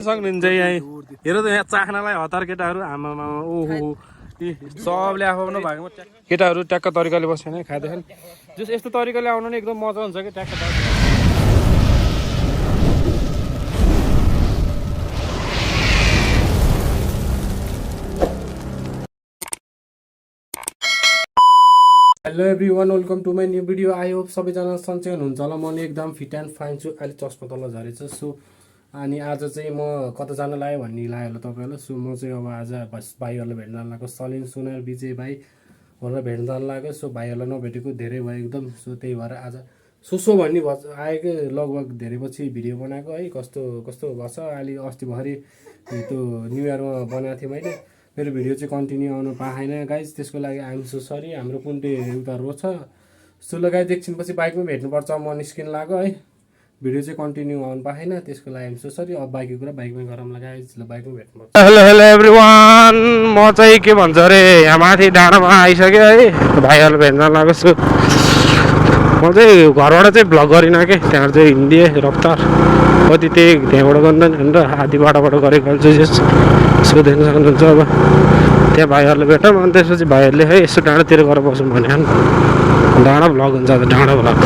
सक्नुहुन्छ यहाँ हेर त यहाँ चाख्नलाई हतार केटाहरू आमामा ओहो सबले आफ्नो भागमा केटाहरू ट्याक्क तरिकाले बसेन खाँदैछन् जस यस्तो तरिकाले आउनु नि एकदम मजा हुन्छ कि ट्याक्क hello everyone welcome to my new video I hope सबैजना सन्चै हुनुहुन्छ होला म नि एकदम फिट एन्ड फाइन छु अहिले चस्मा तल झरेछ सो अनि आज चाहिँ म कता जान लाग्यो भन्ने लाग्यो होला तपाईँहरूलाई सो म चाहिँ अब आज भाइहरूलाई भेट्न जान लागेको सलिन सुनार विजय भाइहरूलाई भेट्न जान लाग्यो सो भाइहरूलाई नभेटेको धेरै भयो एकदम सो त्यही भएर आज सो भन्ने आएकै लगभग धेरै पछि भिडियो बनाएको है कस्तो कस्तो भएछ अहिले अस्ति भर्खरै त्यो न्यु इयरमा बनाएको थिएँ मैले मेरो भिडियो चाहिँ कन्टिन्यू आउनु पाएन गाइज त्यसको लागि आइएम सो सरी हाम्रो कुन्टे उता रोछ सो ल गाइज एकछिनपछि बाइकमा भेट्नुपर्छ म निस्किन लाग्यो है भिडियो चाहिँ कन्टिन्यू आउनु पाएन त्यसको लागि आइएम सो सरी अब बाइकको कुरा बाइकमै गरौँ गाइज ल बाइकमा भेट्नुपर्छ हेलो हेलो एभ्रिवान म चाहिँ के भन्छ अरे यहाँ माथि डाँडामा आइसक्यो है भाइहरू भेट्न लागेको छु म चाहिँ घरबाट चाहिँ भ्लग गरिनँ कि त्यहाँबाट चाहिँ हिँडिदिएँ रफ्तार कति त्यही त्यहाँबाट गर्दैन भनेर आधी बाटोबाट गरेको चाहिँ यसो देख्न सक्नुहुन्छ अब त्यहाँ भाइहरूले भेटौँ अनि त्यसपछि भाइहरूले है यसो डाँडातिर गएर बसौँ भने डाँडा भ्लग हुन्छ अब डाँडा भ्लग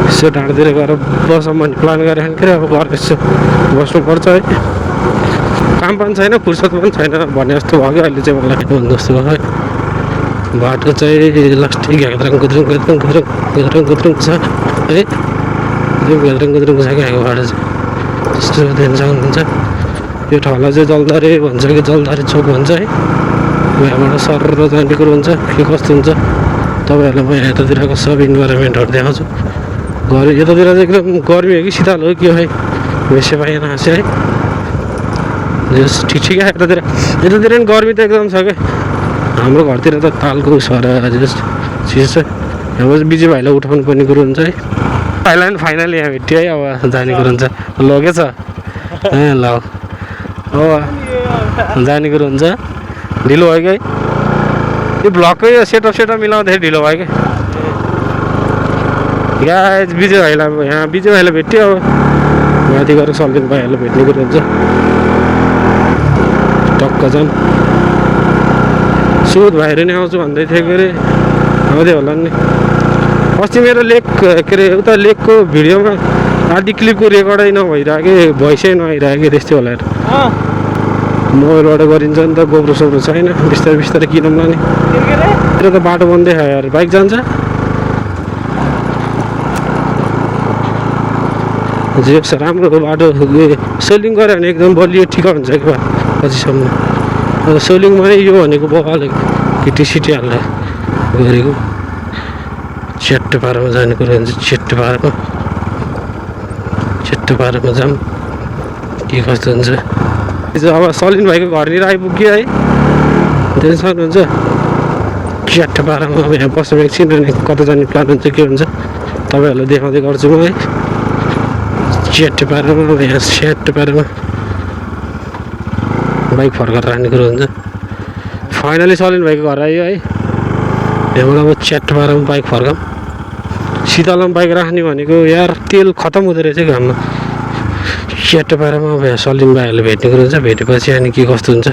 यसो डाँडातिर गएर बसौँ भने प्लान गरेर के अब गएर यसो बस्नुपर्छ है काम पनि छैन फुर्सद पनि छैन भने जस्तो भयो कि अहिले चाहिँ मलाई भन्नु जस्तो भयो है बाटो चाहिँ लास्टै घ्याद्राङ गुद्रुङ छ है घ्याद्राङ गुद्रुङ छ क्या बाटो चाहिँ त्यस्तो देख्न सक्नुहुन्छ यो ठाउँलाई चाहिँ जलधारे भन्छ कि जलधारे चोक भन्छ है यहाँबाट सर जाने कुरो हुन्छ के कस्तो हुन्छ तपाईँहरूलाई म यतातिरको सब इन्भाइरोमेन्टहरू देखाउँछु यतातिर चाहिँ एकदम गर्मी हो कि शीतल हो के है भेसे पाएन हाँसे है ठिक ठिकै यतातिर पनि गर्मी त एकदम छ क्या हाम्रो घरतिर त तालको सरा जस्तो चिज छ अब विजय भाइलाई उठाउनु पर्ने कुरो हुन्छ है भाइलाई पनि फाइनली यहाँ भेट्यो है अब जाने कुरो हुन्छ लगेछ ए ल अब जाने कुरो हुन्छ ढिलो भयो कि यो भ्लगकै सेटअप मिलाउँदाखेरि ढिलो भयो क्या यहाँ विजय भाइलाई भेट्यो अब माथि गएर सलिन भाइहरूलाई भेट्ने कुरो हुन्छ टक्क जाम सुध भाइहरू नि आउँछु भन्दै थियो के अरे आउँदै होला नि अस्ति मेरो लेक के अरे उता लेकको भिडियोमा आदि क्लिपको रेकर्डै नभइरहेको भोइसै नआइरहेको त्यस्तै होला मोबाइलबाट गरिन्छ नि त गोब्रो सोब्रो छैन बिस्तारै किनौँ नि त्यो त बाटो बन्दै खायो यार बाइक जान्छ जेप्स राम्रो बाटो सेलिङ गऱ्यो भने एकदम बलियो ठिक हुन्छ कि पछिसम्म सेलिङमा नै यो भनेको बगाल किटी सिटी हालेर गरेको चेट्टो पारामा जाने कुरो हुन्छ चेट्टो पारामा जाऊँ के कस्तो हुन्छ अब सलिन भाइको घरनिर आइपुग्यो है त्यो सक्नुहुन्छ चेट्टो पारामा अब यहाँ बस्नु एकछिन अनि कता जाने प्लान हुन्छ के हुन्छ तपाईँहरूलाई देखाउँदै गर्छु म है चेट्टो पारामा अब यहाँ चेट्टो पारामा बाइक फर्काएर राख्ने कुरो हुन्छ फाइनली सलिन भाइको घर आयो है यहाँबाट अब च्याट्टो पारामा बाइक फर्काऊँ शीतलमा बाइक राख्ने भनेको यार तेल खतम हुँदो रहेछ घाममा च्याट्टो पारामा अब यहाँ सलिन भाइहरूले भेट्ने कुरो हुन्छ भेटेपछि अनि के कस्तो हुन्छ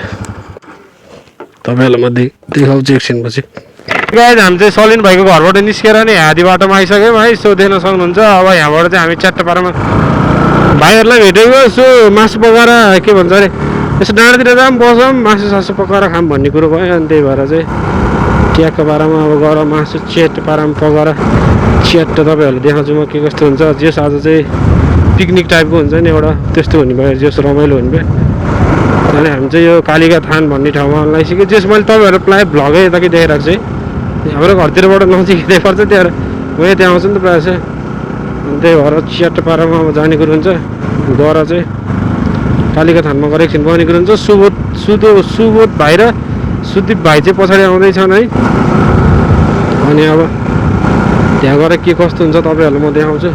तपाईँहरूलाई म देखाउँछु एकछिनपछि गाइज हामी चाहिँ सलिन भाइको घरबाट निस्केर नि हादी बाटोमा आइसक्यौँ है सो देख्न सक्नुहुन्छ अब यहाँबाट चाहिँ हामी च्याट्टो पारामा भाइहरूलाई भेटेको सो मासु पकाएर के भन्छ अरे यसो डाँडातिर जाऊँ बसौँ मासु सासु पकाएर खाऊँ भन्ने कुरो भयो अनि त्यही भएर चाहिँ ट्याक्को पारामा अब गएर मासु चेट पारामा पकाएर च्याट्टो तपाईँहरूले देखाउँछु म के कस्तो हुन्छ जस आज चाहिँ पिकनिक टाइपको हुन्छ नि एउटा त्यस्तो हुने भयो जस रमाइलो हुने भयो अनि हामी चाहिँ यो कालिका थान भन्ने ठाउँमा लगाइसक्यो जस मैले तपाईँहरू प्रायः भ्लगै यताकै देखाइरहेको छु है हाम्रो घरतिरबाट नजिकै पर्छ त्यहाँ म त्यहाँ आउँछु नि त प्रायः चाहिँ अनि त्यही भएर च्याट्टो पारामा अब जाने कुरो हुन्छ गएर चाहिँ कालिका थानमा गएर एकछिन बनेको हुन्छ सुबोध भाइ र सुदीप भाइ चाहिँ पछाडि आउँदैछन् है अनि अब त्यहाँ गएर के कस्तो हुन्छ तपाईँहरूलाई म देखाउँछु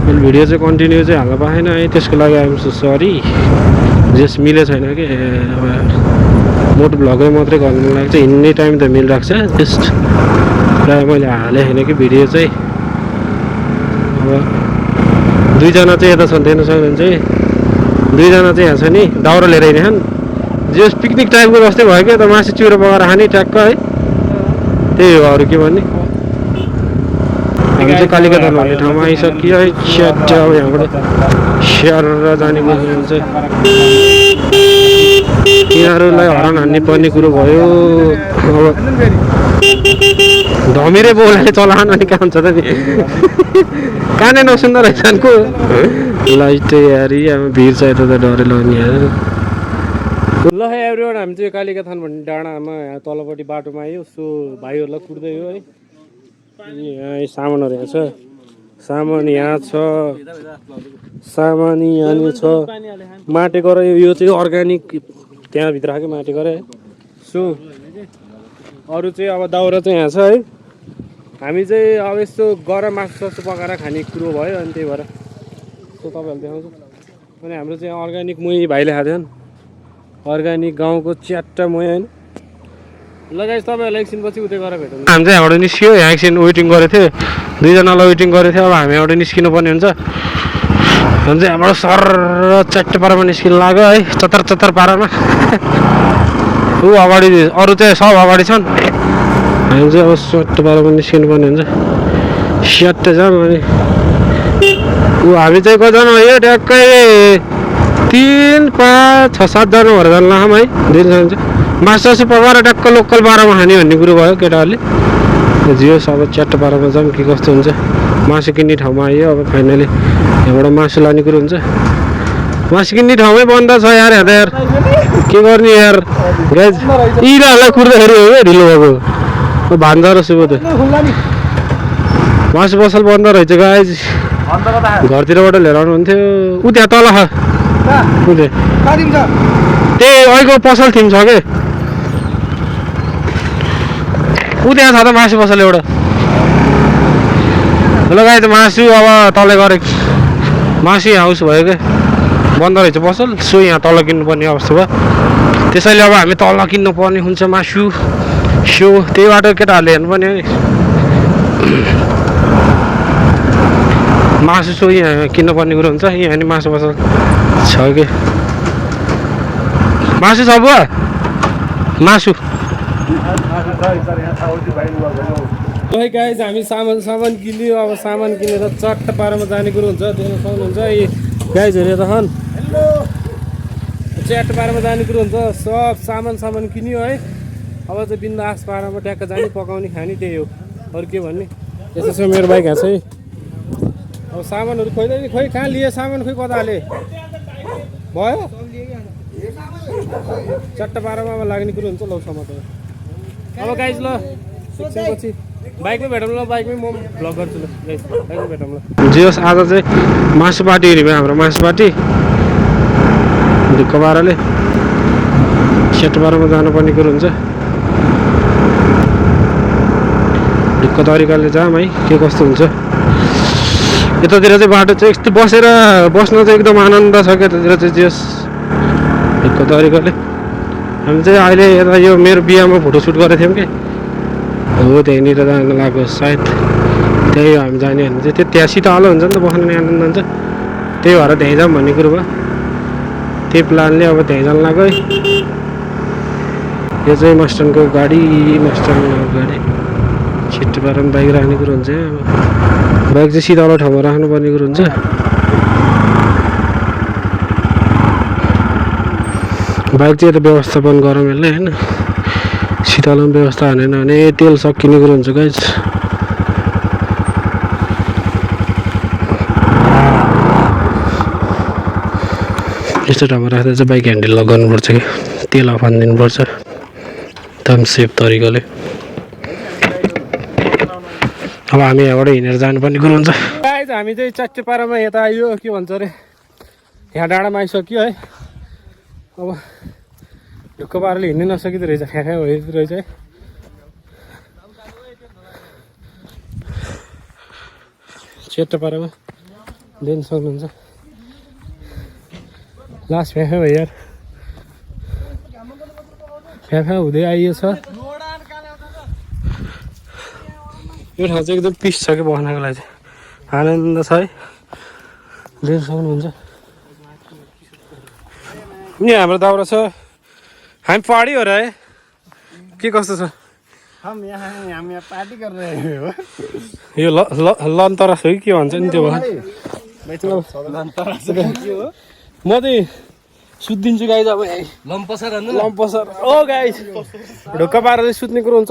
मैले भिडियो चाहिँ कन्टिन्यू चाहिँ हाल्न पाएन है त्यसको लागि आइएम सो सरी जस मिले छैन कि मोटो भ्लगै मात्रै गर्नु लाग्छ हिँड्ने टाइम त मिलिरहेको छ जस्ट प्रायः मैले हालेँ होइन कि भिडियो चाहिँ अब दुईजना चाहिँ यता छन् देख्न सक्नुहुन्छ है दुईजना चाहिँ यहाँ छ नि दाउरा लिएर हिँडेछन् जे पिकनिक टाइपको जस्तै भयो क्या त मासु चिउरो पकाएर खाने ट्याक्क है त्यही हो अरू के भन्ने हामी चाहिँ कालीगढ भन्ने ठाउँमा आइसक्यो है च्याट अब यहाँबाट स्याहार जाने बुझ्नु हुन्छ यिनीहरूलाई हरान हान्ने पर्ने कुरो भयो अब धमिरे बोलाले चलाएन भने कहाँ हुन्छ त नि कानै नसुन्दा रहेछन् को लाइट यारी अब भिड छ यता त डरै लाग्ने ल एभ्रिवान हामी चाहिँ कालिका थान भन्ने डाँडामा यहाँ तलपट्टि बाटोमा आयो सो भाइहरूलाई कुर्दै हो है यहाँ सामानहरू यहाँ छ सामान यहाँ छ सामान यहाँनिर छ माटेको र यो चाहिँ अर्ग्यानिक त्यहाँभित्र खालको माटेको है सो अरू चाहिँ अब दाउरा चाहिँ यहाँ छ है हामी चाहिँ अब यस्तो गरम मासु सस्तो पकाएर खाने कुरो भयो अनि त्यही भएर सो तपाईँहरूले देखाउँछु अनि हाम्रो चाहिँ अर्ग्यानिक मोही भाइले खाँदैन अर्ग्यानिक गाउँको च्याट्टा मोही होइन लगाइस तपाईँहरूलाई एकछिनपछि उतै गरेर भेटौँ हामी चाहिँ यहाँबाट निस्क्यो यहाँ एकछिन वेटिङ गरेको थियो दुईजनालाई वेटिङ गरेको थियो अब हामी यहाँबाट निस्किनु पर्ने हुन्छ हामी चाहिँ यहाँबाट सर च्याट्टे पारामा निस्किनु लाग्यो है चतर चतर पारामा ऊ अगाडि अरू चाहिँ सब अगाडि छन् हामी चाहिँ अब सट्ट पारामा निस्किनु पर्ने हुन्छ स्याट्टे जाम अनि ऊ हामी चाहिँ कतिजना यो ट्याक्कै 3, 5, 6, 7जना भएर जानु लाम है दिनसम्म चाहिँ मासु पकाएर ट्याक्क लोकल पारामा खाने भन्ने कुरो भयो केटाहरूले जियो सब च्याट्टो पारामा जाऊँ के कस्तो हुन्छ मासु किन्ने ठाउँमा आयो अब फाइनली यहाँबाट मासु लाने कुरो हुन्छ मासु किन्ने ठाउँमै बन्द छ यार यहाँ त यार के गर्ने यार गाइज यिनीहरूलाई कुर्दाखेरि हो क्या ढिलो भएको भान्जा र सुबो त मासु पसल बन्द रहेछ गाइज घरतिरबाट लिएर आउनुहुन्थ्यो ऊ त्यहाँ तल छ त्यही अहिलेको पसल थिम छ के ऊ त्यहाँ छ त मासु पसल एउटा लगाए त मासु अब तल गरे मासु हाउस भयो क्या बन्द रहेछ पसल सो यहाँ तल किन्नुपर्ने अवस्था भयो त्यसैले अब हामी तल किन्नुपर्ने हुन्छ मासु सो त्यही बाटो केटाहरूले हेर्नुपर्ने हो नि मासु सो यहाँ किन्नुपर्ने कुरो हुन्छ यहाँ नि मासु पसल छ कि मासु छ बुवा मासु है गाइज हामी सामान किन्यो अब सामान किनेर चट्ट पारामा जाने कुरो हुन्छ देख्न सक्नुहुन्छ यी गाइजहरू यता छन् च्याट पारामा जाने कुरो हुन्छ सब सामान किन्यो है अब चाहिँ बिन्दास पारामा ट्याक्क जाने पकाउने खाने त्यही हो अरू के भन्ने यस्तो छ मेरो बाइक यहाँ चाहिँ अब सामानहरू खोइदैन खोइ कहाँ लिए सामान खोइ कता हाले भयो चट्ट पारामा अब लाग्ने कुरो हुन्छ लौसम्म त अब गाइज ल एकछिनपछि बाइकमै भेटौँ ल बाइकमै म भ्लग गर्छु ल गाइज बाइकमै भेटौँ ल जे होस् आज चाहिँ मासु पार्टी हेऱ्यो हाम्रो मासु पार्टी ढुक्क पाराले सेट पारामा जानुपर्ने कुरो हुन्छ ढुक्क तरिकाले जाम है के कस्तो हुन्छ यतातिर चाहिँ बाटो चाहिँ यस्तो बस्न चाहिँ एकदम आनन्द छ क्या यतातिर चाहिँ जे होस् ढुक्क तरिकाले हामी चाहिँ अहिले यता यो मेरो बिहामा फोटोसुट गरेको थियौँ कि हो त्यहीँनिर जान लाग्यो सायद त्यही हो हामी जाने भने चाहिँ त्यहाँ शीतल हुन्छ नि त बस्नु नि आनन्द हुन्छ त्यही भएर त्यहीँ जाऊँ भन्ने कुरो भयो त्यही प्लानले अब त्यहीँ जानु लाग्यो है यो चाहिँ मस्टनको गाडी छिट्टो पारामा बाइक राख्ने कुरो हुन्छ अब बाइक चाहिँ सिधा ठाउँमा राख्नुपर्ने कुरो हुन्छ बाइक चाहिँ यता व्यवस्थापन गरौँ यसले होइन शीतलमा व्यवस्था हानेन भने तेल सकिने कुरो हुन्छ गाइज यस्तो ठाउँमा राख्दा चाहिँ बाइक ह्यान्डल लगाउनुपर्छ कि तेल अफ हानिदिनुपर्छ एकदम सेफ तरिकाले अब हामी यहाँबाट हिँडेर जानुपर्ने कुरो हुन्छ गाइज हामी चाहिँ चट्टे पारामा यता आइयो के भन्छ अरे यहाँ डाँडामा आइसक्यो है अब ढुक्क पाराले हिँड्नै नसकिँदो रहेछ फ्याँ भइदिँदो रहेछ है चेट्टो पारामा लिन सक्नुहुन्छ लास्ट फ्याँ भयो यार फ्याँ हुँदै आइयो छ यो ठाउँ चाहिँ एकदम पिस छ कि बस्नको लागि चाहिँ आनन्द छ है लिन सक्नुहुन्छ नि हाम्रो दाउरा छ हामी पहाडी हो र है के कस्तो छ हम यहाँ पार्टी कर रहे हो यो लन्तरस हो कि के भन्छ नि त्यो म चाहिँ सुत्दिन्छु गाइज अब लम्पसर ओ गाइज ढुक्क पारेर सुत्ने कुरो हुन्छ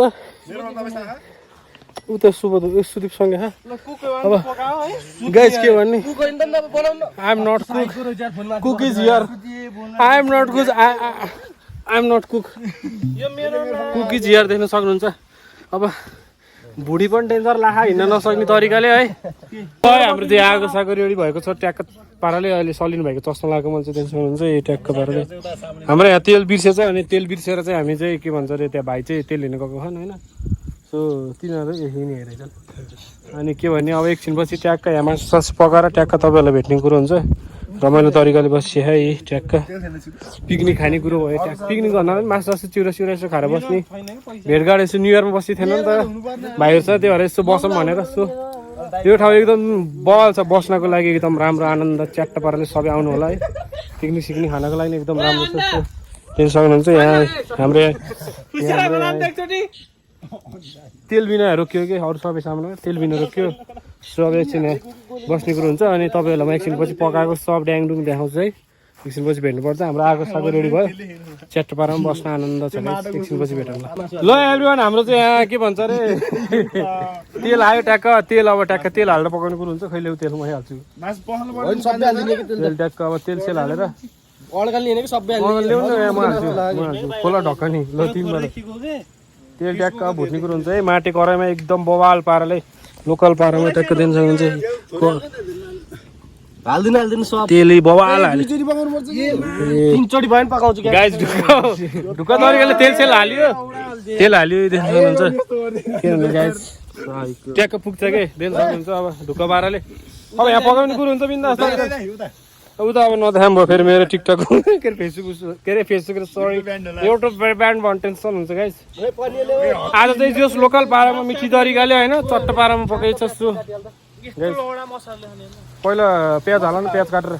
ऊ त सुदीपसँग अब गाइज के भन्ने I am not cook is here I am not cook cook is here देख्न सक्नुहुन्छ अब भुडी पनि डेन्जर लाखा हिँड्न नसक्ने तरिकाले है हाम्रो चाहिँ आगो सागो रेडी भएको छ ट्याक्क पाराले अहिले सलिनु भएको चस्मा लगाएको मान्छे देख्न सक्नुहुन्छ यही ट्याक्क पाराले हाम्रो यहाँ तेल बिर्सेछ अनि तेल बिर्सेर चाहिँ हामी चाहिँ के भन्छ अरे त्यहाँ भाइ चाहिँ तेल लिनु गएको छन् होइन सो तिनीहरू यही नै हेरेछन् अनि के भन्ने अब एकछिनपछि ट्याक्क यहाँ मासु सासु पकाएर ट्याक्क तपाईँहरूलाई भेट्ने कुरो हुन्छ रमाइलो तरिकाले बसिए है ट्याक्क पिकनिक खाने कुरो भयो ट्याक्क पिकनिक गर्न पनि मासु सासु चिउरा सिउरा यसो खाएर बस्ने भेटघाट यसो न्यु इयरमा बस्ने थिएन नि त भाइहरू छ त्यही भएर यसो बसौँ भनेर यसो यो ठाउँ एकदम बल छ बस्नको लागि एकदम राम्रो आनन्द च्याट्ट पाराले सबै आउनु होला है पिकनिक सिकनिक खानको लागि एकदम राम्रो छ त्यही सक्नुहुन्छ यहाँ हाम्रो तेल बिना रोकियो कि अरू सबै सामान तेल बिना रोकियो सब एकछिन बस्ने कुरो हुन्छ अनि तपाईँहरूलाई म एकछिनपछि पकाएको सब ड्याङडुङ देखाउँछु है एकछिनपछि भेट्नुपर्छ हाम्रो आगो सागो रेडी भयो च्याट्टो पारामा बस्न आनन्द छ एकछिनपछि भेटौँ ल एभ्रिवान हाम्रो चाहिँ यहाँ के भन्छ अरे तेल आयो ट्याक्क तेल अब ट्याक्क तेल हालेर पकाउने कुरो हुन्छ खैले तेल म हाल्छु तेल ट्याक्क अब तेल सेल हालेर खोला ढक्क नि ल तिमीबाट तेल ट्याक्क भुट्ने कुरो हुन्छ है माटे कराईमा एकदम बवाल पाराले लोकल पारामा ट्याक्क दिन सक्नुहुन्छ तेल बवाल गाइस ढुक्क तरिकाले तेल सेल हाल्यो देख्न सक्नुहुन्छ के भन्नु गाइस ट्याक्क पुग्छ के देख्न सक्नुहुन्छ अब ढुक्क पाराले अब यहाँ पकाउने कुरो हुन्छ बिन्दास अब त अब नदेखाम भयो फेरि मेरो टिकटक के अरे फेसबुक सरी युट्युब ब्यान्ड भन्ने टेन्सन हुन्छ गाइस आज चाहिँ जस लोकल पारामा मिठी तरिकाले होइन चट्ट पारामा पकाइछ सो पहिला प्याज हाल न प्याज काटेर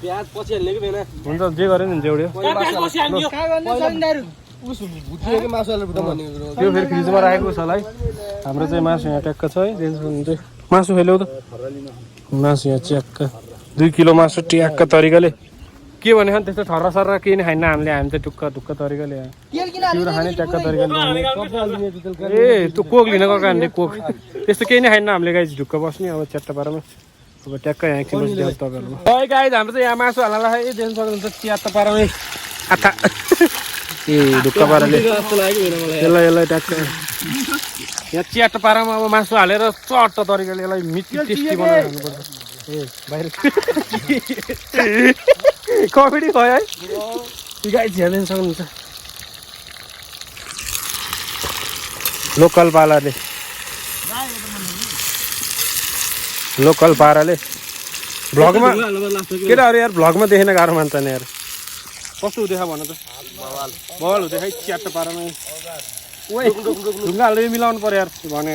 हुन्छ जे गरे नि हुन्छ एउटै त्यो फेरि फ्रिजमा राखेको छ होला है हाम्रो चाहिँ मासु यहाँ ट्याक्क छ है मासु खेल्यौ त मासु यहाँ च्याक्क 2 किलो मासु ट्याक्क तरिकाले के भने त्यस्तो ठर्रा सर्रा केही नै खाइन हामीले हामी चाहिँ ढुक्क तरिकाले चिउरा खाने ट्याक्क तरिकाले ए त्यो कोक लिन गएको हामीले कोक त्यस्तो केही नै खाइन हामीले गाइज ढुक्क बस्ने अब च्याट्ट पारामा अब ट्याक्क यहाँ एकछिन बस्छ तपाईँहरू है गाइज हाम्रो चाहिँ यहाँ मासु हाल्नलाई देख्न सक्नुहुन्छ च्याट्ट पारामै आथा ए ढुक्क पाराले यसलाई ट्याक्क यहाँ च्याट्ट पारामा अब मासु हालेर चट्ट तरिकाले यसलाई मिठी टेस्टी बनाएर हाल्नुपर्छ ए बाहिर कमेडी भयो है गाइज हेर्न सक्नुहुन्छ लोकल पाराले भ्लगमा केटाहरू यार भ्लगमा देखेन गाह्रो मान्छ नि यार कस्तो हुँदैछ भन त बवाल हुँदैछ है च्याट्ट पारामा ढुङ्गा हालेर मिलाउनु पर्यो यार भने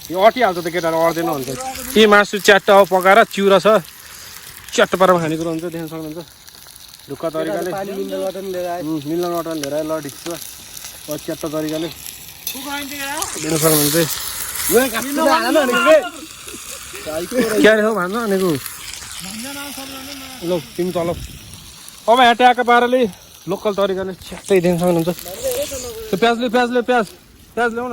यो अटिहाल्छ त केटाहरू अट्दैन हुन्छ यी मासु च्याट्ट अब पकाएर चिउरा छ च्याट्ट पारामा खाने कुरो हुन्छ देख्न सक्नुहुन्छ ढुक्क तरिकाले मिल्न नटन लिएर ल ढिक्छ च्याट्ट तरिकाले देख्न सक्नुहुन्छ क्या हो भन्छ भनेको ल तिमी तल अब यहाँ ट्याक्क पाराले लोकल तरिकाले च्याट्टै देख्न सक्नुहुन्छ त्यो प्याज ल्याउ न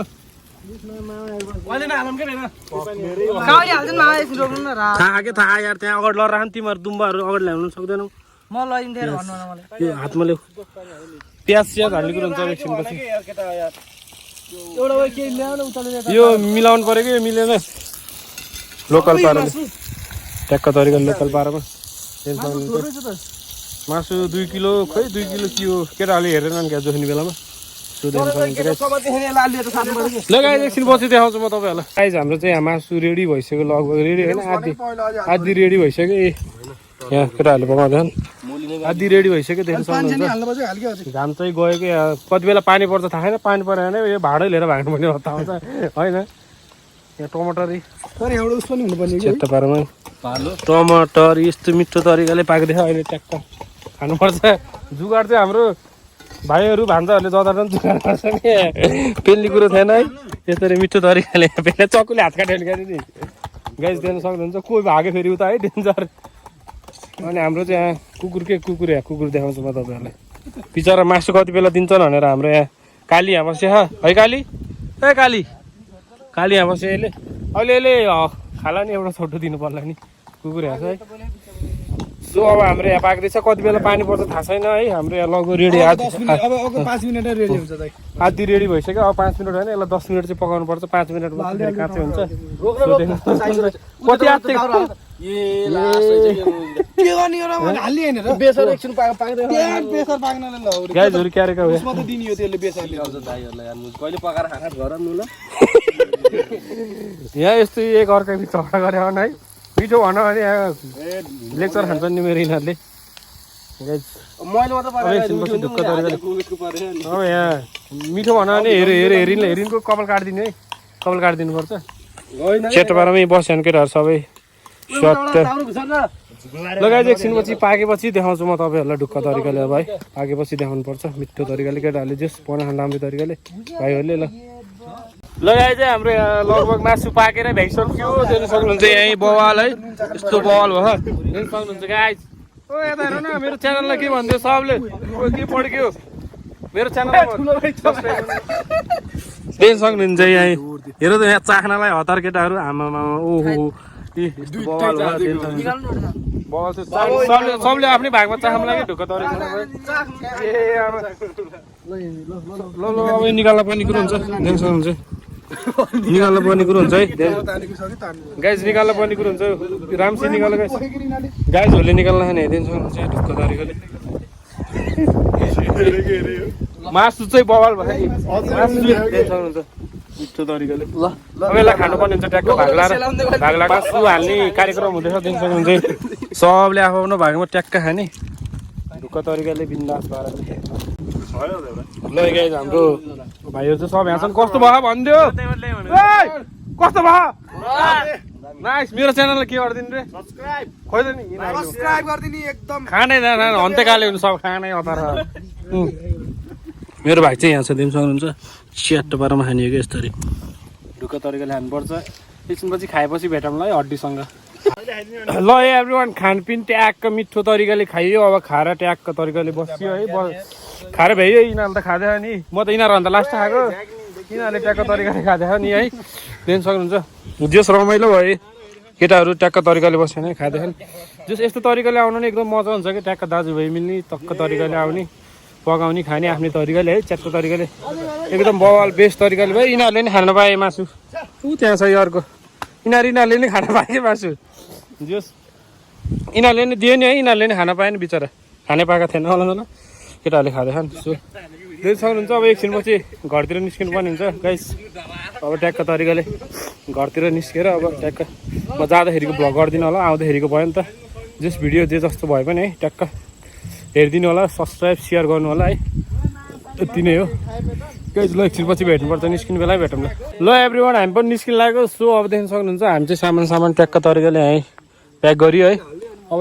थाहा यार त्यहाँ अगाडि लडेर खानु तिमीहरू दुम्बाहरू अगाडि ल्याउनु सक्दैनौ हातमा ल्याउ प्याज हाल्ने कुरो हुन्छ एकछिनपछि यो मिलाउनु पऱ्यो कि यो मिलेन लोकल पाराले ट्याक्क तरिकाले लोकल पारामा मासु 2 किलो खै 2 किलो के हो केटाहरूले हेरेन क्या जोख्ने बेलामा ल गाइज एकछिन पछि देखाउँछु म तपाईँहरूलाई गाइज हाम्रो चाहिँ यहाँ मासु रेडी भइसक्यो लगभग रेडी होइन आधी रेडी भइसक्यो यहाँ केटाहरूले पकाउँदैन आधी रेडी भइसक्यो देख्न सक्नुहुन्छ घाम चाहिँ गयो कि कति बेला पानी पर्छ थाहा छैन पानी परेन भने यो भाँडै लिएर भाग्नुपर्ने अवस्था आउँछ होइन यहाँ टमाटर च्याट्ट पारामा टमाटर यस्तो मिठो तरिकाले पाक्दैछ अहिले ट्याक्क खानुपर्छ जुगाड चाहिँ हाम्रो भाइहरू भान्जाहरूले जताजन जुगाड गर्छ नि पेल्ने कुरो थिएन है यसरी मिठो तरिकाले पेल्ने चक्कुले हात काटेर गरी नि गाइस देख्न सक्नुहुन्छ कोही भाग्यो फेरि उता है डेन्जर अनि हाम्रो चाहिँ यहाँ कुकुर देखाउँछु म तपाईँहरूलाई बिचरा मासु कति बेला दिन्छन् भनेर हाम्रो यहाँ काली यहाँ बस्यो है काली ए काली यहाँ बस्यो यसले अहिले खाला नि एउटा छोटो दिनु पर्ला नि कुकुर यहाँ है सो अब हाम्रो यहाँ पाक्दैछ कति बेला पानी पर्छ थाहा छैन है हाम्रो यहाँ लगभग रेडी आधी रेडी भइसक्यो अब 5 मिनट होइन यसलाई 10 मिनट चाहिँ पकाउनु पर्छ 5 मिनटमा काँचै हुन्छ कति आत्ते गाइजहरु क्यारेका हो यहाँ यस्तै एक अर्काको झगडा गरे है मिठो भन भने यहाँ लेक्चर खान्छन् नि मेरो यिनीहरूले अब यहाँ मिठो भन भने हेरिनको कपाल काटिदिनु है कपाल काटिदिनुपर्छ सेतो पारामै बस्यो भने केटाहरू सबै सत्य लगाइदिए एकछिनपछि पाकेपछि देखाउँछु म तपाईँहरूलाई ढुक्क तरिकाले अब है पाकेपछि देखाउनुपर्छ मिठो तरिकाले केटाहरूले जेस बनाउनु राम्रो तरिकाले भाइहरूले ल लगाए चाहिँ हाम्रो यहाँ लगभग मासु पाकेर भ्याइसक्यो देख्न सक्नुहुन्छ यहीँ बवाल है यस्तो बवाल भयो देख्न सक्नुहुन्छ गाइस ओ यता हेर न मेरो च्यानललाई के भनिदियो सबले के पड्क्यो मेरो च्यानललाई देख्न सक्नुहुन्छ यहीँ हेर त यहाँ चाख्नलाई हतार केटाहरू आमामा ओहो यस्तो बवाल भयो सबले आफ्नै भागमा चाख्नु लाग्यो ढुक्क तरिका ए अब ल अब निकाल्न पर्ने कुरो हुन्छ देख्न सक्नुहुन्छ निकाल्न पर्ने कुरो हुन्छ है गाइस निकाल्न पर्ने कुरो हुन्छ राम्ररी निकाल्न गाइसहरूले निकाल्न खाने हेरिदिनु सक्नुहुन्छ ढुक्क तरिकाले मासु चाहिँ बवाल भयो मासु देख्न सक्नुहुन्छ मिठो तरिकाले ल अब यसलाई खानुपर्ने हुन्छ ट्याक्क भाग्ला मासु हाल्ने कार्यक्रम हुँदैछ देख्न सक्नुहुन्छ सबले आफ्नो भागमा ट्याक्क खाने ढुक्क तरिकाले बिन्दास पाराले ल गाइस हाम्रो भाइहरू चाहिँ सब यहाँ छन् कस्तो भयो भनिदियो कस्तो भयो नाइस मेरो च्यानललाई के गरिदिनु रे सब्स्क्राइब गरिदिनु एकदम खानै अन्त्यकाले हुनु सब खानै अतार मेरो भाइ चाहिँ यहाँ छ दिनु सक्नुहुन्छ च्याट्टो पारामा खाने कि यसरी ढुक्क तरिकाले खानुपर्छ एकछिनपछि खाएपछि भेटौँला है हड्डीसँग ल एभ्रिवान खानपिन ट्याक्क मिठो तरिकाले खाइयो अब खाएर ट्याक्क तरिकाले बस्यो है खाएर भ्याइयो यिनीहरूले त खाँदैन नि म त यिनीहरूभन्दा लास्ट खाएको यिनीहरूले ट्याक्क तरिकाले खाँदैन नि है देख्न सक्नुहुन्छ जस रमाइलो भयो केटाहरू ट्याक्क तरिकाले बस्यो भने खाँदैन जस यस्तो तरिकाले आउनु नि एकदम मजा हुन्छ कि ट्याक्क दाजुभाइ मिल्ने टक्क तरिकाले आउने पकाउने खाने आफ्नै तरिकाले है च्याट्टो तरिकाले एकदम बवाल बेस्ट तरिकाले भयो यिनीहरूले नि खान पाए मासु ऊ त्यहाँ छ यो अर्को यिनीहरूले नि खान पाए मासु जस यिनीहरूले नि दियो नि है यिनीहरूले नि खान पाएन बिचरा खाने पाएको थिएन होला न केटाहरूले खाँदैछन् सो देख्न सक्नुहुन्छ अब एकछिनपछि घरतिर निस्किनु पर्ने हुन्छ गाइस अब ट्याक्क तरिकाले घरतिर निस्केर अब ट्याक्क म जाँदाखेरिको भ्लग गरिदिनु होला आउँदाखेरिको भयो नि त जस भिडियो जे जस्तो भयो पनि है ट्याक्क हेरिदिनु होला सब्सक्राइब सेयर गर्नु होला है यति नै हो गाइस ल एकछिनपछि भेट्नुपर्छ निस्किनु बेला भेटौँ ल एभ्रिवान हामी पनि निस्किनु लागेको सो अब देख्न सक्नुहुन्छ हामी चाहिँ सामान ट्याक्क तरिकाले है प्याक गरियो है अब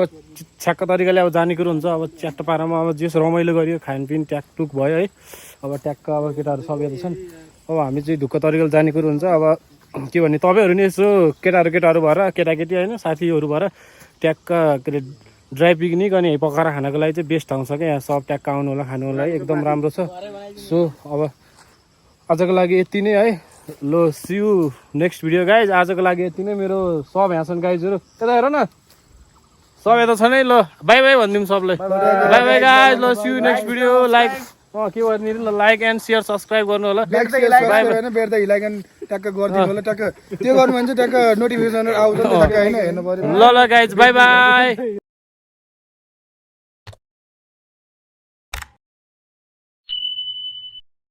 छ्याक्क तरिकाले अब जाने कुरो हुन्छ अब च्याट्ट पारामा अब जेस रमाइलो गरियो खानपिन ट्याकटुक भयो है अब ट्याक्क अब केटाहरू सबै छन् अब हामी चाहिँ ढुक्क तरिकाले जाने कुरो हुन्छ अब के भन्ने तपाईँहरू नि यसो केटाहरू भएर केटाकेटी होइन साथीहरू भएर ट्याक्क के अरे ड्राई पिकनिक अनि पकाएर खानको लागि चाहिँ बेस्ट ठाउँ छ क्या यहाँ सब ट्याक्क आउनु होला खानु होला है एकदम राम्रो छ सो अब आजको लागि यति नै है लो see you next video guys आजको लागि यति नै मेरो सब यहाँ छन् गाइजहरू यता हेर न सब यता छ नै ल बाई बाई भनिदिउँ सबलाई बाई बाई गाइज ल see you next video like के गर्नु ल लाइक एन्ड सेयर सब्सक्राइब गर्नु होला टक्क गरिदिनु होला टक्क त्यो गर्नु भने चाहिँ टक्क नोटिफिकेसन आउँछ टक्क हैन हेर्नु पर्यो ल गाइज बाई बाई